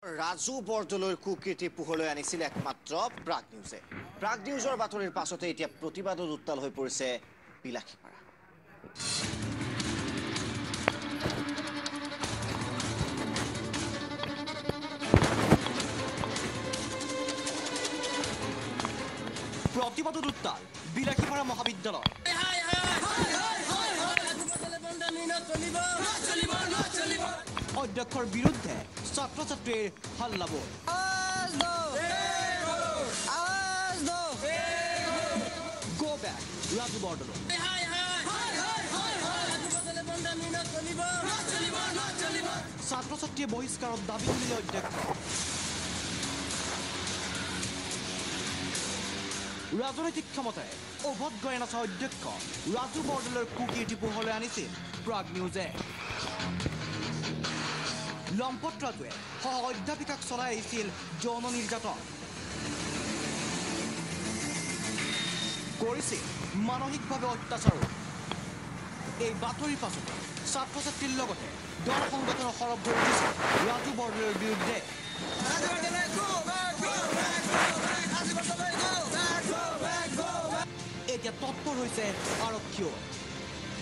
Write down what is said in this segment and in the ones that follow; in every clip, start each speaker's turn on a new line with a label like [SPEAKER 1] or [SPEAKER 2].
[SPEAKER 1] ৰাজু বৰদলৈৰ কুকীৰ্তি পোহৰলৈ আনিছিল একমাত্ৰ প্ৰাগ নিউজে। প্ৰাগ নিউজৰ বাতৰিৰ পাছতে এতিয়া প্ৰতিবাদত উত্তাল হৈ পৰিছে বিলাসীপাৰা।
[SPEAKER 2] প্ৰতিবাদত উত্তাল বিলাসীপাৰা মহাবিদ্যালয়। অধ্যক্ষৰ বিৰুদ্ধে ছাত্ৰ ছাত্ৰীৰ হাল্লাবোল। Go back Raju Bordoloi. ছাত্ৰ ছাত্ৰীয়ে বহিষ্কাৰৰ দাবী তুলিলে অধ্যক্ষ। ৰাজনৈতিক ক্ষমতাৰে অভদ গঞা নচা অধ্যক্ষ ৰাজু বৰদলৈৰ কুকীৰ্তি পোহৰলৈ আনিছিল প্ৰাগ নিউজে। লম্পট ৰাজুৱে সহ অধ্যাপিকাক চলাই আহিছিল যৌন নিৰ্যাতন, কৰিছিল মানসিকভাৱে অত্যাচাৰো। এই বাতৰিৰ পাছতে ছাত্ৰ ছাত্ৰীৰ লগতে দল সংগঠনৰ সৰব হৈ উঠিছে ৰাজু বৰদলৈৰ বিৰুদ্ধে। এতিয়া তৎপৰ হৈছে আৰক্ষীও।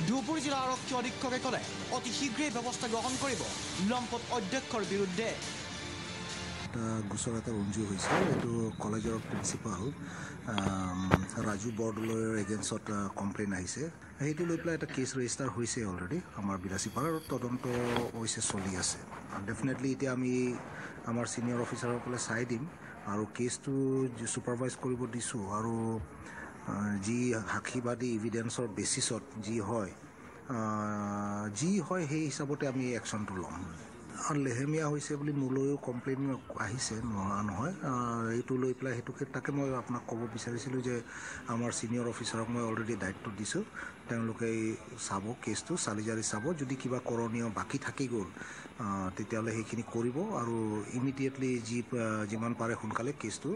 [SPEAKER 2] ধুবুৰী জিলা আৰক্ষী অধীক্ষকে ক'লে অতি শীঘ্ৰেই ব্যৱস্থা গ্ৰহণ কৰিব লম্পট অধ্যক্ষৰ বিৰুদ্ধে।
[SPEAKER 3] এটা গোচৰ এটা ৰুজু হৈছে, এইটো কলেজৰ প্ৰিন্সিপাল ৰাজু বৰদলৈৰ এগেইনষ্টত কমপ্লেইন আহিছে। সেইটো লৈ পেলাই এটা কেছ ৰেজিষ্টাৰ হৈছে অলৰেডি আমাৰ বিলাসীপাৰাৰ, তদন্ত হৈছে, চলি আছে। ডেফিনেটলি এতিয়া আমি আমাৰ ছিনিয়ৰ অফিচাৰসকলে চাই দিম আৰু কেছটো ছুপাৰভাইজ কৰিব দিছোঁ আৰু যি সাক্ষীবাদী ইভিডেঞ্চৰ বেচিছত যি হয় সেই হিচাপতে আমি একশ্যনটো ল'ম। লেহেমীয়া হৈছে বুলি মোলৈও কমপ্লেইন আহিছে, নোহোৱা নহয়। এইটো লৈ পেলাই সেইটোকে তাকে মই আপোনাক ক'ব বিচাৰিছিলোঁ যে আমাৰ ছিনিয়ৰ অফিচাৰক মই অলৰেডি দায়িত্ব দিছোঁ, তেওঁলোকে চাব কেছটো, চালি জাৰি চাব, যদি কিবা কৰণীয় বাকী থাকি গ'ল তেতিয়াহ'লে সেইখিনি কৰিব আৰু ইমিডিয়েটলি যিমান পাৰে সোনকালে কেছটো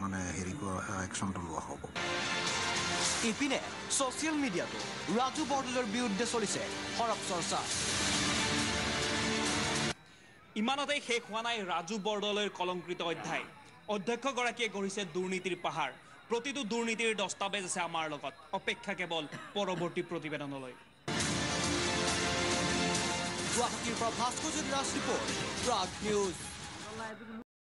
[SPEAKER 3] মানে হেৰি একশ্যনটো লোৱা হ'ব।
[SPEAKER 2] ইপিনে ছ'চিয়েল মিডিয়াতো ৰাজু বৰদলৈৰ বিৰুদ্ধে চলিছে সৰব চৰ্চা।
[SPEAKER 4] ইমানতেই শেষ হোৱা নাই ৰাজু বৰদলৈৰ কলংকৃত অধ্যায়। অধ্যক্ষগৰাকীয়ে গঢ়িছে দুৰ্নীতিৰ পাহাৰ। প্ৰতিটো দুৰ্নীতিৰ দস্তাবেজ আছে আমাৰ লগত। অপেক্ষা কেৱল পৰৱৰ্তী প্ৰতিবেদনলৈ।
[SPEAKER 2] গুৱাহাটীৰ পৰা ভাস্কৰজ্যোতি দাস ৰিপৰ্ট, প্ৰাগ নিউজ।